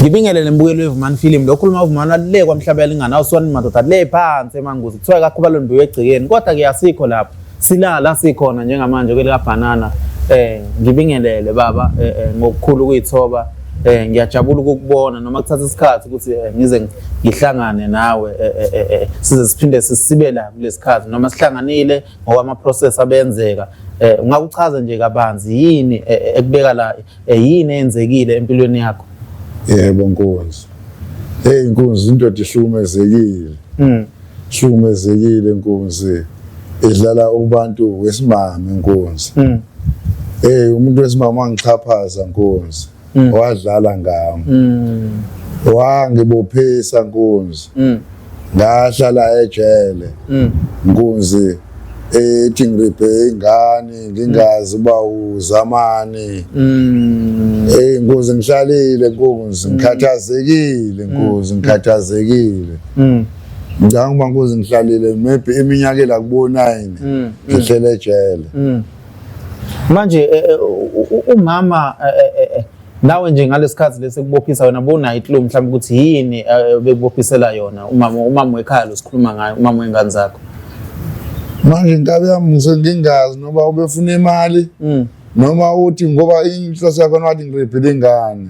Ngibingelele mbukeli weVumani Film lo khuluma uVumani le kwamhlaba yalingana awuswani madoda le phansi emanguzi kuthiwa kakhubalo mbiwe egcekeni kodwa ke asikho lapho sila la sikhona njengamanje kwelika banana ngibingelele baba ngokukhulu ukuyithoba ngiyajabula ukukubona noma kuthatha isikhathi ukuthi ngize ngihlangane nawe size siphinde sisibe la kulesikhathi noma sihlanganile ngokwama process abenzeka ungakuchaza nje kabanzi yini ekubeka la yini eyenzekile empilweni yakho? Yebo nkunzi. Hey nkunzi indoda ihlukumezekile. Ihlukumezekile nkunzi. Idlala ubantu wesimame nkunzi. Hey umuntu wesimame wangixhaphaza nkunzi. Wadlala ngami. Wangibophisa nkunzi. Ngahlala ejele. Nkunzi ethi ngiriphe ingane ngingazi uba uzamani. Eh nkunzi ngihlalile nkunzi ngikhathazekile nkunzi ngikhathazekile. Ngicabanga uba nkunzi ngihlalile maybe iminyaka ela kubo 9 ngihlele ejele. Manje umama nawe nje ngalesikhathi lesi kubophisa wena bonayo iclue mhlawumbe ukuthi yini bekubophisela yona umama wekhaya lo sikhuluma ngayo, umama wengane zakho? Manje inkabi yami ngisengingazi noma ubefuna imali noma uthi ngoba inhloso yakho wathi ngiribhile ingane.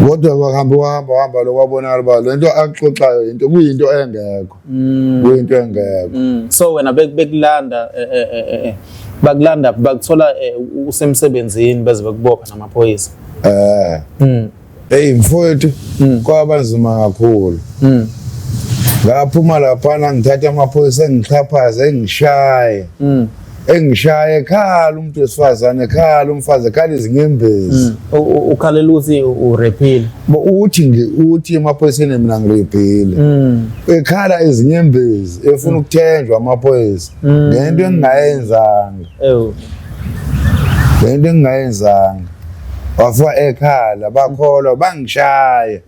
Kodwa kwahambe wahamba wahamba lo kwabonakala uba le nto akuxoxayo into kuyinto engekho. Kuyinto engekho. So wena bekulanda bakulanda bakuthola usemsebenzini beze bekubopha namaphoyisa. Hey mfowethu kwaba nzima kakhulu. Ngaphuma laphana ngithatha amaphoyisa engixhaphaze engishaye. Engishaye ekhala umuntu wesifazane ekhala umfazi ekhala izinyembezi. Ukhalela ukuthi urephile. Uthi uthi emaphoyiseni mina ngirephile. Ekhala izinyembezi efuna ukuthenjwa amaphoyisa ngento engingayenzanga. Ngento engingayenzanga. Wafika ekhala bakholwa bangishaya.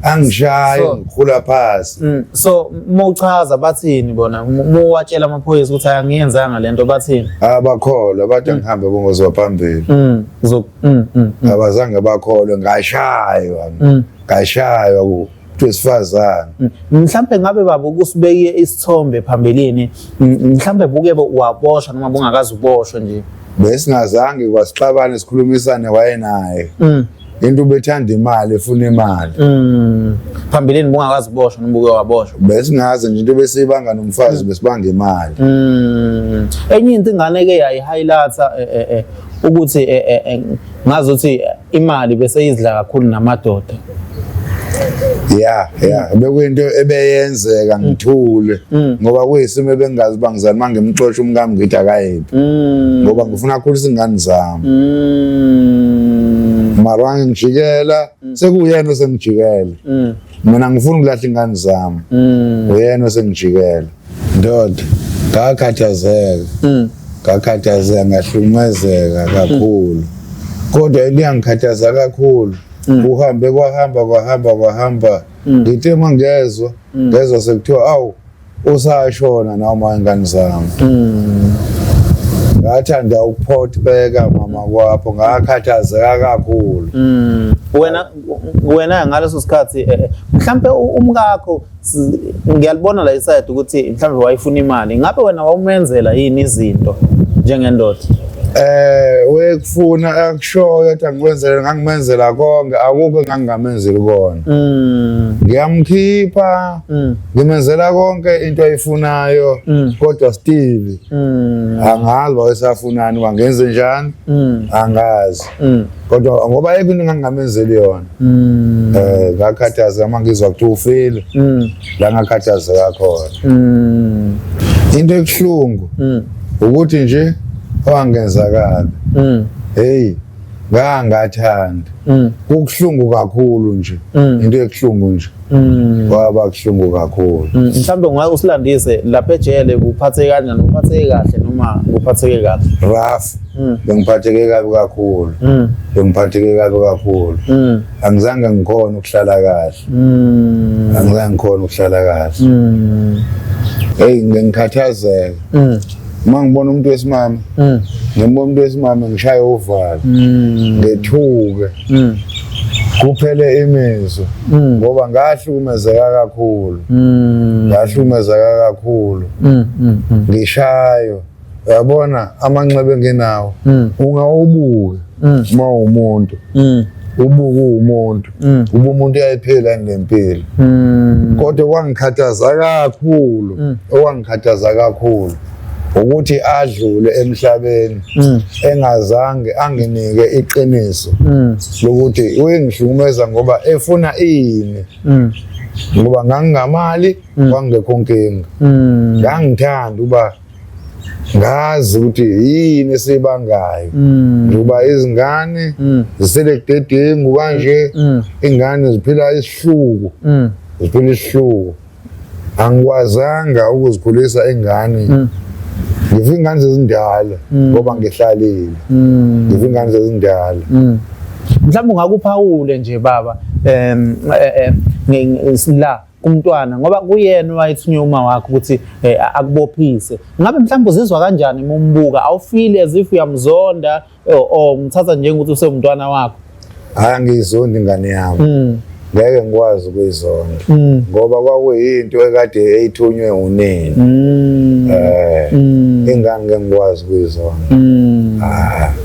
Angishaya ngikhula phansi. So mawuchaza bathini bona muwatshela amaphoyisa ukuthi angiyenzanga lento bathini? Abakholwa bathi ngihambe bongoziwa phambili. Abazange bakholwe ngashaywa. Ngashaywa kuthi wesifazane. Mhlambe ngabe baba ukusibeke isithombe phambilini mhlambe buke waboshwa noma bungakaze uboshwe nje? Besingazange kwasixabane sikhulumisane wayenaye. Into ubethanda imali efuna imali. Phambilini bungakaze uboshwe noma uke waboshwa? Besingazi nje into besibanga nomfazi besibanga imali. Enye into ingane ke yayi highlighta ukuthi ngazi ukuthi imali bese izidla kakhulu namadoda. Yeah, bekuyinto ebeyenzeka ngithule ngoba kuyisimo ebengazi uba ngizani uma ngimxosha umkami ngithi akayiphi ngoba ngifuna akhulisa ingane zami. Mara wangijikela sekuyena osengijikela. Mina ngifuna ukulahla ingane zami. Uyena osengijikela. Ndoda, ngakhathazeka. Ngakhathazeka ngahlukumezeka kakhulu. Kodwa into eyangikhathaza kakhulu kuhambe kwahamba kwahamba kwahamba ngithe uma ngezwa ngezwa sekuthiwa awu usashona noma ingane zami. Ngathanda ukuphotheka mama kwapho ngakhathazeka kakhulu. Wena ngaleso sikhathi mhlambe umkakho ngiyalibona la iside ukuthi mhlambe wayefuna imali, ngabe wena wawumenzela yini izinto njengendoda? Wekufuna akushoyo ukuthi angikwenzele ngangimenzela konke akukho engangingamenzeli kona. Ngiyamkhipha ngimenzela konke into ayifunayo kodwa still angazi wayesafunani wangenze njani angazi. Kodwa ngoba ayikho into engangingamenzeli yona. Ngakhathazeka uma ngizwa kuthiwa ufile. La ngakhathazeka khona. Into ebuhlungu ukuthi nje owangenzakala. Hey, ngangathanda. Kubuhlungu kakhulu nje. Into ebuhlungu nje. Kwaba kuhlungu kakhulu. Mhlawumbe ungake usilandise lapha ejele uphatheke kanjani, uphatheke kahle noma uphatheke kabi? Rough. Bengiphatheke kabi kakhulu. Bengiphatheke kabi kakhulu. Angizange ngikhona ukuhlala kahle. Angizange ngikhona ukuhlala kahle. Hey ngikhathazeka. Uma ngibona umuntu wesimame, ngibona umuntu wesimame ngishaye uvalo. Ngethuke. Kuphele imizwa ngoba ngahlukumezeka kakhulu. Ngahlukumezeka kakhulu. Ngishayo. Uyabona amanxeba enginawo ungawubuke uma uwumuntu. Ubuke uwumuntu. Uba umuntu uyayiphila nempilo. Kodwa kwangikhathaza kakhulu, okwangikhathaza kakhulu ukuthi adlule emhlabeni engazange anginike iqiniso lokuthi uyengihlukumeza ngoba efuna ini. Ngoba ngangingamali, kwangekho nkinga. Ngangithanda uba ngazi ukuthi yini esibangayo njengoba izingane zisele kudedengu kanje, ingane ziphila isihluku, ziphila isihluku. Angikwazanga ukuzikhulisa ingane, ngifika ingane sezindala ngoba ngihlalile, ngifika ingane sezindala. Mhlawumbe ungakuphawule nje baba la kumntwana, ngoba kuyena wayethunywe uma wakho ukuthi akubophise. Ngabe mhlawumbe uzizwa kanjani uma umbuka? Awufili as if uyamzonda or umthatha njengokuthi usewumntwana wakho? Hayi, angiyizondi ingane yami. Ngeke ngikwazi ukuyizonda ngoba kwakuyinto ekade eyithunywe unini. Ingane ngeke ngikwazi ukuyizonda.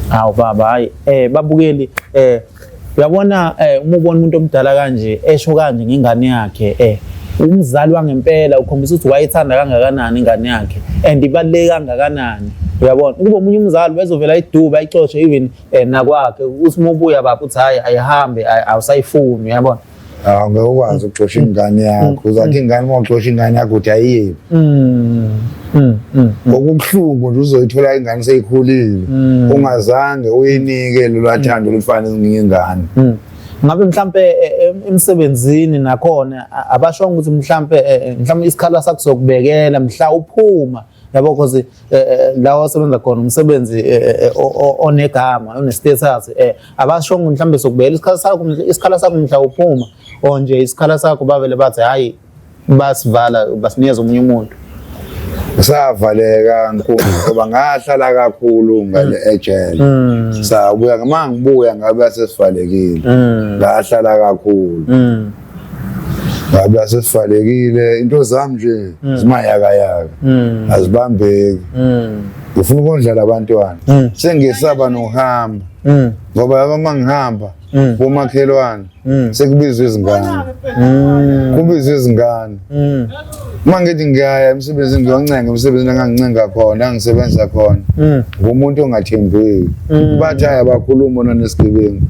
Hawu baba, hayi babukeli, uyabona uma ubona umuntu omdala kanje esho kanje ngengane yakhe, umzali wangempela ukhombisa ukuthi wayethanda kangakanani ingane yakhe and ibaluleke kangakanani. Uyabona ukuba omunye umzali bezovela iduba ayixoshe even nakwakhe, uthi uma ubuya baba uthi hayi ayihambe, awusayifuni. Uyabona? Hawu, ngeke ukwazi ukuxosha ingane yakho. Uzathi ingane uma uxosha ingane yakho uthi ayiyephi? Ngokubuhlungu nje uzoyithola ingane seyikhulile, ungazange uyinike lolu thando olufana nezinye ingane. Ngabe mhlambe emsebenzini nakhona abashongo ukuthi mhlambe mhlambe isikhala sakho sokubekela mhla uphuma, yabo, because la osebenza khona umsebenzi onegama, one-status, abashongo mhlambe sokubekela isikhala sakho, isikhala sakho mhla uphuma, or nje isikhala sakho bavele bathi hayi basivala basinikeza omunye umuntu? Savaleka nkulu ngoba ngahlala kakhulu ngale ejele. Sabuya, uma ngibuya ngabe sesivalekile. Ngahlala kakhulu, ngabe sesivalekile. Into zami nje zimayakayaka, azibambeki. Ngifuna ukondla abantwana, sengisaba nokuhamba ngoba uma ngihamba komakhelwane sekubizwa izingane, kubizwa izingane. Uma ngithi ngiyaya emsebenzini, ngiyoncenga emsebenzini engangincenga khona, engisebenza khona, ngumuntu ongathembeki. Bathi hayi, abakhuluma nesigebengu.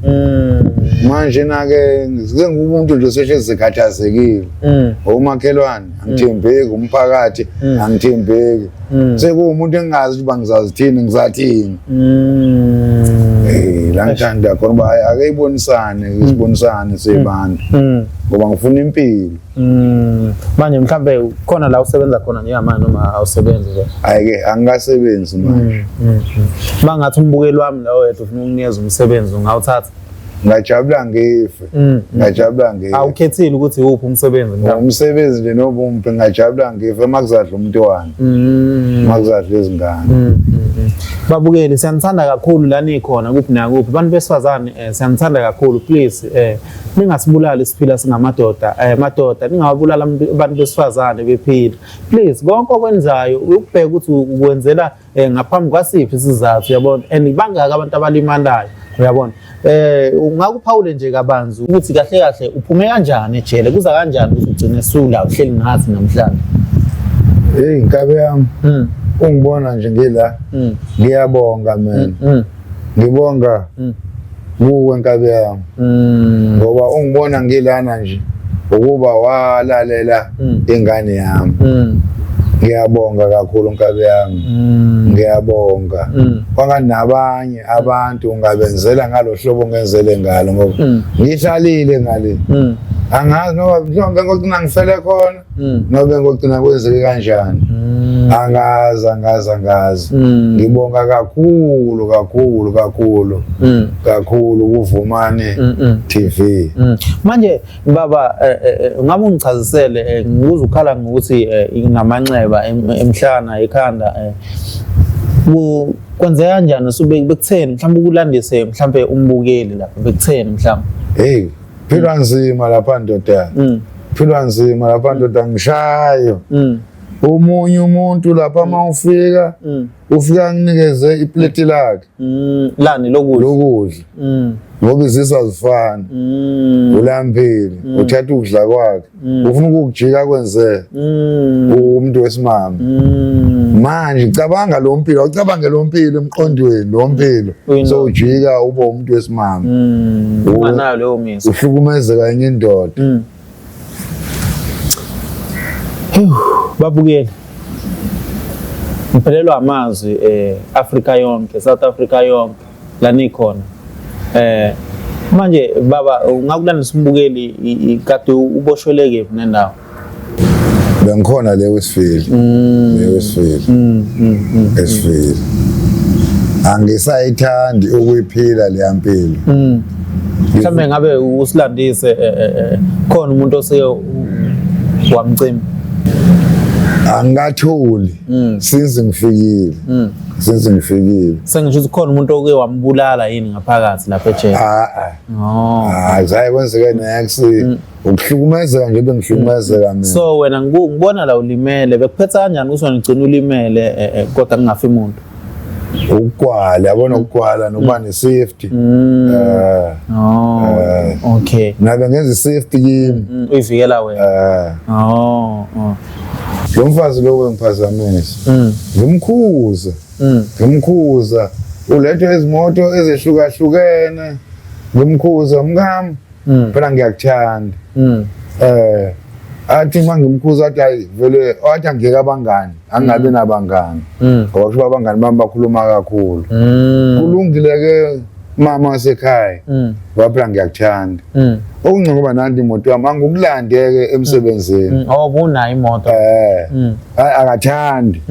Manje na-ke sengumuntu nje osehlezi sekhathazekile. Omakhelwane angithembeki, umphakathi angithembeki, sekuwumuntu engingazi ukuthi bangizazithini, ngizathini. La ngithanda khona uba hayi, ake ibonisane, sibonisane sibantu ngoba ngifuna impilo. Manje mhlambe khona la usebenza khona njengamanje noma awusebenzi nje? Hhayi-ke, angikasebenzi manje. Mangathi umbukeli wami la wedwa ufuna ukunikeza umsebenzi, ungawuthatha? Ngajabula ngife, ngajabula ngife. Awukhethile ukuthi uphi umsebenzi mhlawumbe? Umsebenzi nje nobumpe, ngajabula ngife uma kuzadla umntwana, uma kuzadla izingane. Babukeli, siyanithanda kakhulu la nikhona kuphi nakuphi. Bantu besifazane, siyanithanda kakhulu. Please, ningasibulali siphila singamadoda. Madoda, ningababulali abantu besifazane bephila. Please, konke okwenzayo ukubheka ukuthi ukwenzela ngaphambi kwasiphi isizathu, uyabona, and bangaka abantu abalimalayo, uyabona. Ungakuphawule nje kabanzi ukuthi kahle kahle uphume kanjani ejele, kuza kanjani ukuthi ugcine sula uhleli nathi namhlanje? Hey nkabe yami, ungibona nje ngila, ngiyabonga mina. Ngibonga kuwe nkabe yami ngoba ungibona ngilana nje ukuba walalela ingane yami. Ngiyabonga kakhulu nkabi yami, ngiyabonga. Kwanganabanye abantu ungabenzela ngalo hlobo ngenzele ngalo ngoba ngihlalile ngale, angazi noma mhlawumbe ngogcina ngifele khona nobe ngogcina kwenzeke kanjani, angazi, angazi, angazi. Ngibonga kakhulu kakhulu kakhulu kakhulu kuVumani TV. Manje baba, ngabe ungichazisele, ngikuze ukhala ngokuthi ngamanxeba emhlana, ekhanda, kwenzeka kanjani? Sube bekutheni mhlawumbe, ukulandise mhlawumbe umbukeli lapha, bekutheni mhlawumbe? Hey. Philwa nzima lapha ndoda. Philwa nzima lapha ndoda ngishayo. Omunye umuntu lapha uma ufika ufika nginikeze ipleti lakhe. Lani lokudla. Lokudla. Ngoba izisu azifani. Ulambile, uthatha ukudla kwakhe. Ufuna ukukujika kwenze umuntu wesimame. Manje cabanga lo mpilo, ucabange lo mpilo emqondweni lo mpilo. So ujika ube umuntu wesimame. Unganayo leyo mizwa. Uhlukumezeka enye indoda. Babukeli. Ngiphelelwa amazwi Afrika yonke, South Africa yonke la nikhona. Manje baba ungakulandisa umbukeli kade uboshwele kephi nendawo? Bengikhona le Westville. Le Westville. Westville. Angisayithandi ukuyiphila le mpilo. Mhlawumbe ngabe usilandise khona umuntu oseke wamcima. Angikatholi since ngifikile. Since ngifikile. Sengisho ukuthi khona umuntu oke wambulala yini ngaphakathi lapha ejele? Ah ah. Azaye kwenzeke next. Ukuhlukumezeka nje bengihlukumezeka mina. So wena ngibona la ulimele, bekuphetha kanjani ukuthi wena ugcina ulimele kodwa kungafi umuntu? Ukugwala, yabona ukugwala nokuba ne-safety. Oh, okay. Nabe ngenza i-safety kimi. Uyivikela wena. Oh. Lo mfazi lo wengiphazamisa. Ngimkhuza. Ngimkhuza. Ulethe izimoto ezehlukahlukene. Ngimkhuza mkami. Phela ngiyakuthanda. Athi mangimkhuza athi hayi vele athi angiyeke abangani, angingabi nabangani. Ngoba kusho abangani bami bakhuluma kakhulu. Kulungile ke mama wasekhaya. Ngoba phela ngiyakuthanda. Okungcono ngoba nanti imoto yami angikulande ke emsebenzini. Oh, bunayo imoto. Hayi akathandi.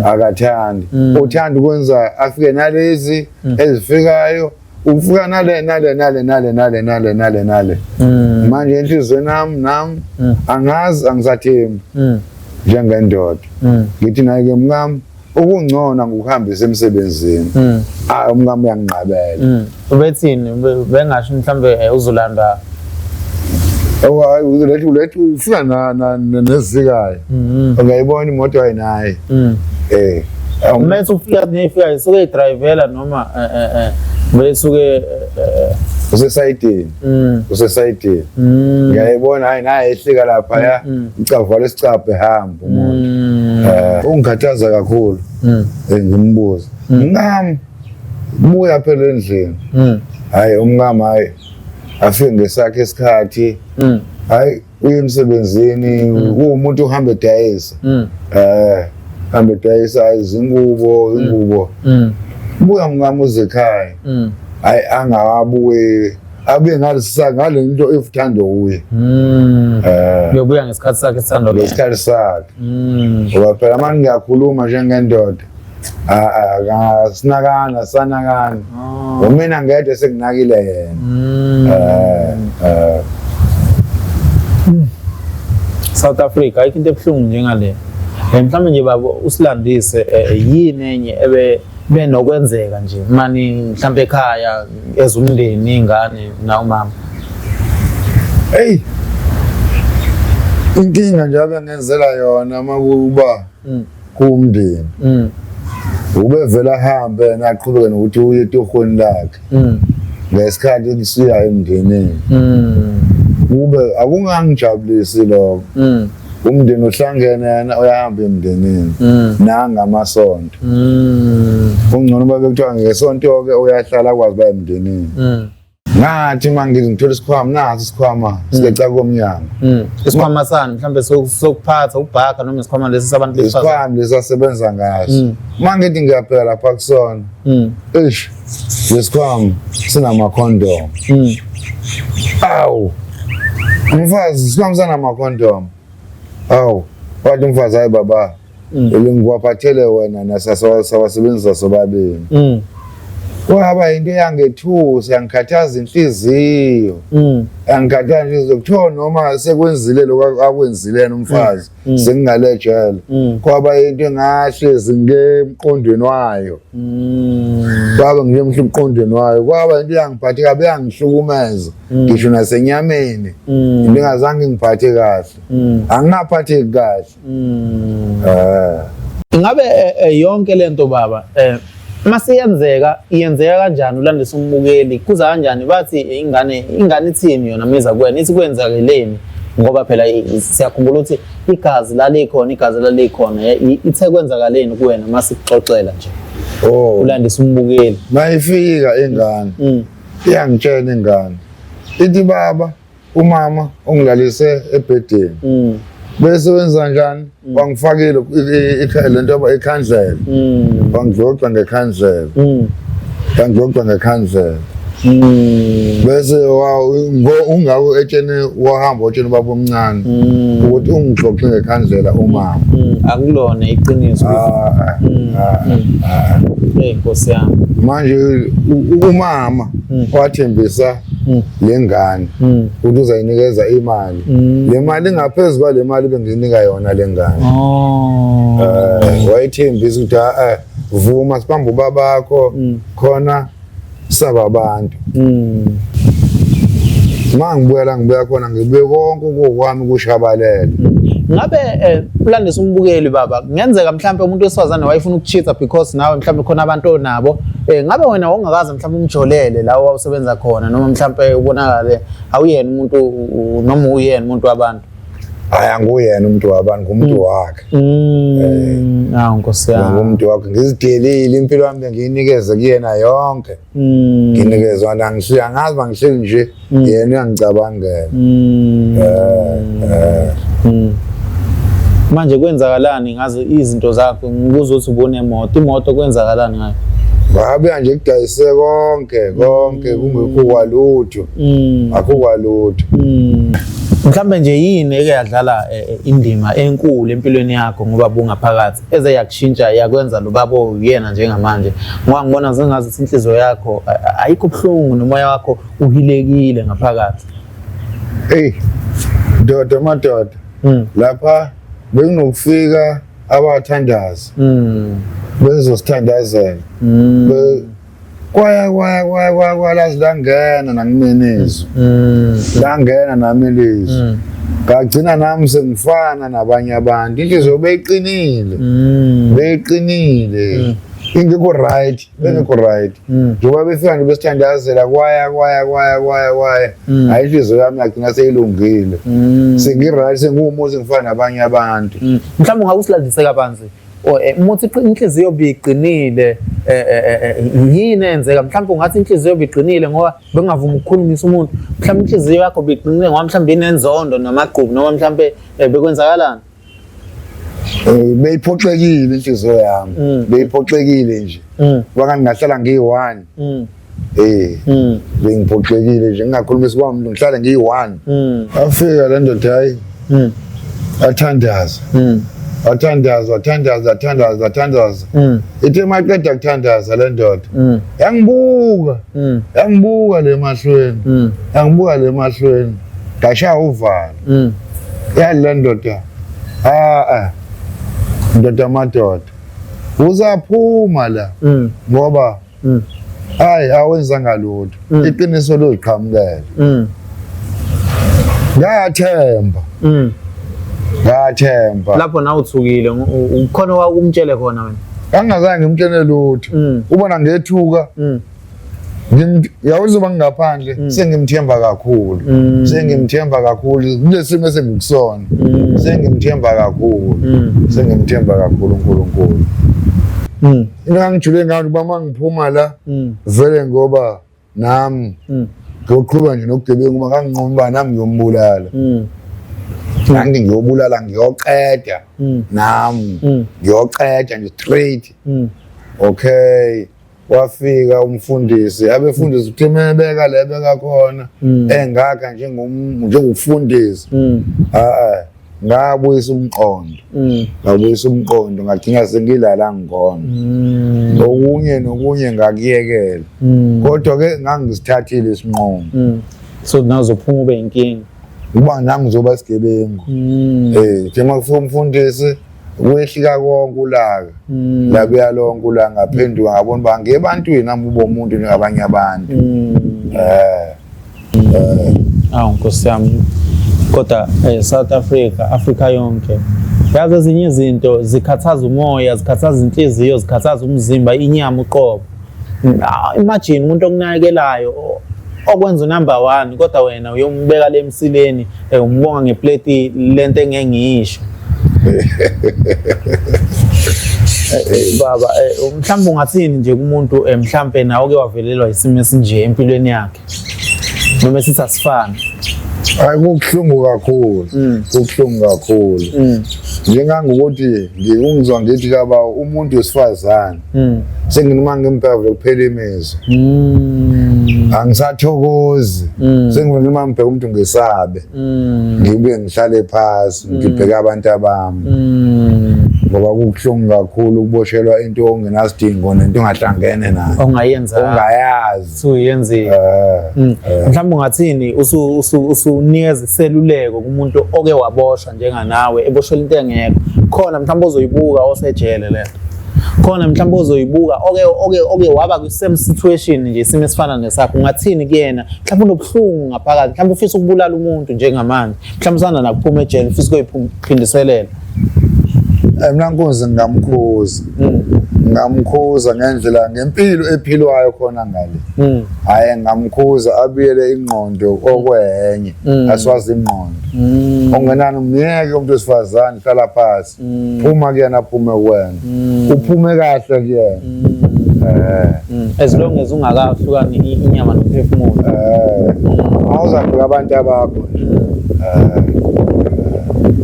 Akathandi. Uthanda ukwenza afike nalezi ezifikayo. Ufika nale nale nale nale nale nale nale nale. Manje enhliziyweni nami nami angazi angisathembi njengendoda. Ngithi naye ke mkami okungcono ngokuhambisa emsebenzini. Ah umkami uyangiqabela. Ubethini bengasho mhlambe uzolanda hayi ulethu ulethu ufika na nezikayo. Ungayibona imoto ayinayo. Mase ufika nifika isuke idrivela noma besuke usesayidini. Usesayidini. Ngiyayibona hayi naye ehlika lapha ya icavala isicabha ehamba umuntu. Ungikhathaza kakhulu. Ngimbuza. Mngami buya phela endlini. Hayi umngami hayi afike ngesakhe isikhathi. Hayi uye emsebenzini uwumuntu uhamba edayisa. Hamba edayisa izingubo, ingubo. Buya mngami uze ekhaya. Hayi angabuye abuye ngalesa ngale nto efuthando uye. Uyobuya ngesikhathi sakhe sithando ke. Ngesikhathi sakhe. Ngoba phela manje ngiyakhuluma njengendoda. Asinakana sanakana. Umina ngedwa sekunakile yena. South Africa ayikho into ebuhlungu njengale. Mhlawumbe nje baba usilandise yini enye ebe benokwenzeka nje mani mhlawumbe ekhaya ezumndeni ingane na umama. Hey. Inkinga nje abengenzela yona makuba kumndeni. Ubevela ahambe naqhubeka nokuthi uye etohweni lakhe. Ngesikhathi kusiya emndenini. Kube akungangijabulisi lokho. Umndeni uhlangene yena uyahamba emndenini. Nanga amasonto. Kungcono babe kuthiwa ngesonto ke uyahlala akwazi ba emndenini. Ngathi mangithi ngithola isikhwama naso isikhwama sikeca komnyango. Isikhwama sani mhlambe sokuphatha ubhaka noma isikhwama lesi sabantu besifazane. Isikhwama lesasebenza ngaso. Mangithi ngiyabheka lapha kusona. Eish lesikhwama sinama condom. Awu. Umfazi isikhwama sanama condom. Awu, wathi umfazi hayi baba. Ngiwaphathele wena nasasawasebenzisa sobabili. Kwaba into eyangethusa, yangikhathaza inhliziyo. Yangikhathaza inhliziyo, kuthiwa noma sekwenzile lokho akwenzile yena umfazi, sengingale jele. Kwaba into engahlezi ngemqondweni wayo. Kwaba ngiyemhla emqondweni wayo, kwaba into eyangiphathe kabi, yangihlukumeza ngisho nasenyameni. Into engazange ngiphathe kahle, angingaphatheki kahle. Ingabe yonke lento baba, masiyenzeka, iyenzeka kanjani? Ulandisa umbukeli, kuza kanjani? Bathi ingane ithini yona miza kuwena, ithi kwenzakeleni? Ngoba phela siyakhumbula ukuthi igazi lalikhona, igazi lalikhona. Ithe kwenzakaleni kuwena masikuxoxela nje? Oh. Ulandisa umbukeli. Mayifika ingane, iyangitshela ingane, ithi baba, umama ungilalise ebhedeni, bese wenza njani? Wangifakile lento ikhandlela, wangidloxa ngekhandlela, wangidloxa ngekhandlela, bese ungako etsheni, wahamba otsheni ubaba omncane ukuthi ungixoxe ngekhandlela umama. Akulona iqiniso. Ah, ah, ah. Hey Nkosi yami. Manje umama wathembisa le ngane ukuthi uzayinikeza imali, le mali ingaphezu kwale mali bengiyinika yona le ngane. Oh. Wayethembisa ukuthi vuma sibambe ubabakho khona saba abantu. Ma ngibuya la ngibuya khona, ngibuye konke okukwami kushabalele. Ngabe ulandisa umbukeli baba, kungenzeka mhlambe umuntu wesifazane wayefuna ukucheata because nawe mhlambe khona abantu onabo. Ngabe wena wawungakaze mhlambe umjolele la wawusebenza khona, noma mhlambe ubonakale awuyena umuntu noma uyena umuntu wabantu? Hayi, anguyena umuntu wabantu, ngumuntu wakhe. Awu Nkosi yami. Ngumuntu wakhe, ngizidelile impilo yami, bengiyinikeze kuyena yonke. Nginikezwa angishiya, angazi bangihleli nje, yena uyangicabangela. Manje kwenzakalani ngazo izinto zakho? Ngibuza ukuthi ubunemoto, imoto kwenzakalani ngayo? Ngabe nje kudayise konke konke, kungekho kwalutho, akho kwalutho. Mhlambe nje yini eke yadlala indima enkulu empilweni yakho ngoba bungaphakathi, eze yakushintsha, yakwenza lo baba uyena njengamanje? Ngoba ngibona sengazi ukuthi inhliziyo yakho ayikho buhlungu, nomoya wakho uhilekile ngaphakathi. Hey ndoda, madoda, lapha bekunokufika abathandazi, bezosithandazela. Kwaya kwaya kwaya kwaya kwalazi langena nakumenezwi, langena nami ilizwi, ngagcina nami sengifana nabanye abantu. Inhliziyo beyiqinile, beyiqinile, ingekho right, bengekho right. Njengoba befika nje besithandazela, kwaya kwaya kwaya kwaya kwaya, hayi, inhliziyo yami yagcina seyilungile, sengi-right, sengiwumuzi, ngifana nabanye abantu. Mhlawumbe ungake kabanzi, uma uthi inhliziyo biqinile, yini eyenzeka? Mhlawumbe ungathi inhliziyo biqinile ngoba bengavumi ukukhulumisa umuntu, mhlawumbe inhliziyo yakho biqinile ngoba mhlawumbe inenzondo namagqubu, noma mhlawumbe bekwenzakalani? Beyiphoxekile inhliziyo yami, beyiphoxekile nje, ngoba ngingahlala ngiyi-one. Bengiphoxekile nje, ngingakhulumisi kwami, ngihlale ngiyi-one. Afika le ndoda, hayi, athandaza, athandaza, athandaza, athandaza, athandaza. Ithe maqeda kuthandaza le ndoda, yangibuka, yangibuka le mahlweni, yangibuka le mahlweni, ngashaya uvalo. Yali le ndoda, ah ah, ndoda madoda, uzaphuma la, ngoba hayi, awenzanga lutho, iqiniso loziqhamukela. Ngathemba, ngathemba. Lapho nawe uthukile, ukhona wakumtshele khona wena? Angazange ngimtshele lutho. Ubona ngethuka. Yawuzoba ngingaphandle, sengimthemba kakhulu, sengimthemba kakhulu kulesimo esengikusona, sengimthemba kakhulu, sengimthemba kakhulu uNkulunkulu. Into engangijule ngayo ukuba uma ngiphuma la, vele ngoba nami ngiyoqhuba nje nobugebengu, uma nganginquma uba nami ngiyombulala, ngangi ngiyobulala, ngiyoqeda nami, ngiyoqeda nje straight. Okay, wafika umfundisi, abefundisi uthe mebeka le beka khona, engaka njengofundisi, ah. Ngabuyisa umqondo. Ngabuyisa umqondo ngagcina sengilala ngikhona. Okunye nokunye ngakuyekela. Kodwa ke ngangisithathile isinqumo. So nazophuma ube inkinga. Uba ngangizoba isigebengu. Njengoba kufika umfundisi wehlika konke ulaka. Labuya lonke ulaka ngaphenduka ngabona uba ngebantwini nami ube umuntu njengabanye abantu. Awu Nkosi yami, kodwa South Africa, Africa yonke, yazi ezinye izinto zikhathaza umoya, zikhathaza inhliziyo, zikhathaza umzimba, inyama uqobo. Imagine umuntu okunakekelayo okwenza unumber 1 kodwa wena uyombeka le emsileni, umbonga ngepleti lento engengiyisho. Baba, mhlawumbe ungathini nje kumuntu mhlawumbe nawe oke wavelelwa isimo esinje empilweni yakhe, noma esithi asifani? Hayi, kubuhlungu kakhulu, kubuhlungu kakhulu. Njengangokuthi ngikungizwa ngithi kaba umuntu wesifazane senginoma ngimpevule kuphela imizwa, angisathokozi, senginoma ngibheka umuntu ngisabe, ngibuye ngihlale phasi ngibheke abantu abami, ngoba kubuhlungu kakhulu ukuboshelwa into ongenasidingo nento ongahlangene nayo, ongayenza, ongayazi usuyenzile. Mhlawumbe ungathini usunikeza iseluleko kumuntu oke waboshwa njenganawe, eboshelwa into engekho khona, mhlawumbe ozoyibuka osejele lento khona, mhlawumbe ozoyibuka oke waba kwi-same situation nje, isimo esifana nesakho, ungathini kuyena? Mhlawumbe unobuhlungu ngaphakathi, mhlawumbe ufisa ukubulala umuntu njengamanje, mhlawumbe usanda nakuphuma ejele, ufisa ukuyoyiphindiselela. Mina nkunzi ngingamkhuza, ngingamkhuza ngendlela ngempilo ephilwayo khona ngale. Hhayi, ngingamkhuza abuyele ingqondo okwenye, aswazi ingqondo. Ongenani myeke umuntu wesifazane, hlala phasi, phuma kuyena, aphume kuwena, uphume kahle kuyena. As long as ungakahlukani inyama nomphefumulo. Awuzabheka abantu abakho.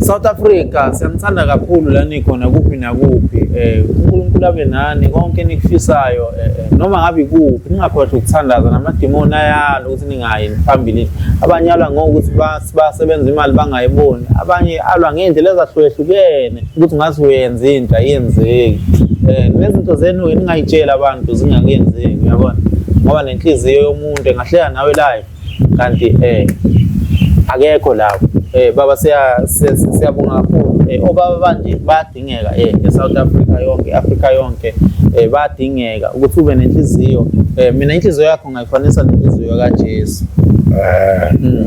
South Africa, siyanithanda kakhulu la nikhona kuphi nakuphi. uNkulunkulu abe nani konke enikufisayo, noma ngabe kuphi, ningakhohlwa ukuthandaza. Namadimoni ayala ukuthi ningayi phambili. Abanye alwa ngokuthi basebenza imali bangayiboni, abanye alwa ngey'ndlela ezahlukehlukene ukuthi ngathi uyenza into ayenzeki. Nezinto zenu-ke ningayitsheli abantu zingakenzeki, uyabona, ngoba nenhliziyo yomuntu engahleka nawe live kanti akekho lapho. Baba, siyabonga kakhulu. Obaba banje bayadingeka e-South Africa yonke, e-Africa yonke, bayadingeka ukuthi ube nenhliziyo. Mina inhliziyo yakho ngayifanisa nenhliziyo kaJesu.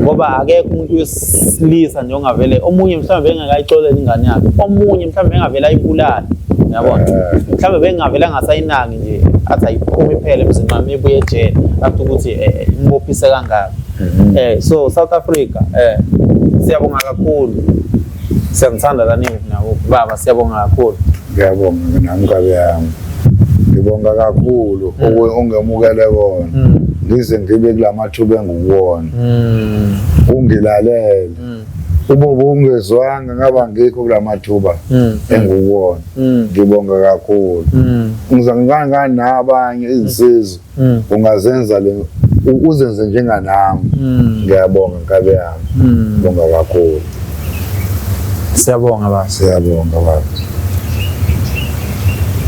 Ngoba akekho umuntu wesilisa nje ongavele, omunye mhlawumbe bengakayixolela ingane yakhe, omunye mhlawumbe bengavele ayibulale, uyabona, mhlawumbe bengavele angasayinaki nje, athi ayiphume iphele emzini wami ibuye ejele after ukuthi imbophise kangaka. So South Africa, siyabonga kakhulu, siyanithanda kaningi nabo baba, siyabonga kakhulu. Ngiyabonga nami nkabi yami, ngibonga kakhulu ongemukele kona, ngize ngibe kulamathuba engikuwona, ungilalele. Uma ubungezwanga ngaba ngikho kulamathuba engikuwona. Ngibonga kakhulu. Ngizangikangani nabanye izinsizwa, ungazenza le uzenze njenganami. Ngiyabonga nkabi yami, ngibonga kakhulu. Siyabonga baba. Siyabonga baba.